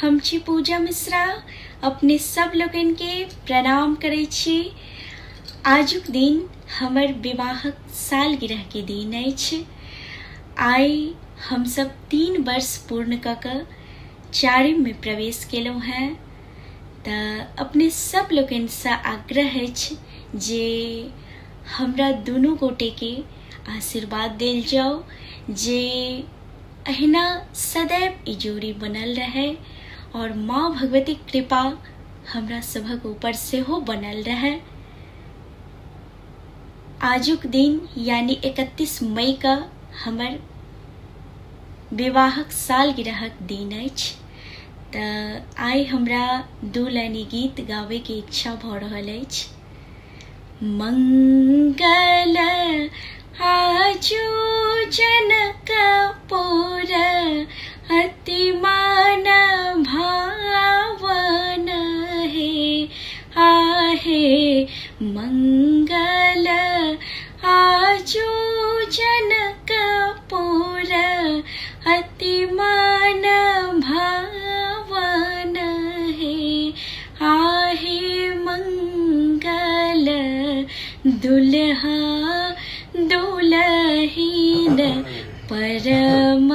हम छी पूजा मिश्रा। अपने सब लोगन के प्रणाम करै छी। आजुक दिन हमर विवाहक सालगिरह के दिन अछि। आइ हम सब 3 वर्ष पूर्ण कऽ कऽ चारिम में प्रवेश केलहुँ हैं। तऽ अपने सब लोकनिसँ आग्रह अछि जे हमरा दुनू गोटेके आशीर्वाद देल जाउ जे अहिना सदैव ई जोड़ी बनल रहै और माँ भगवतीक कृपा हमरा सभक ऊपर सेहो बनल रहै। आजुक दिन यानी 31 मई का हमर विवाहक सालगिरहक दिन अछि। तऽ आइ हमरा 2 लाइनी गीत गाबैके इच्छा भऽ रहल अछि। मंगल आजू जनकपुर अति मान भावन हे आहे। मंगल आजू जनकपुर अति मान भावन हे आहे। मंगल दुल्हा दुलहीन परम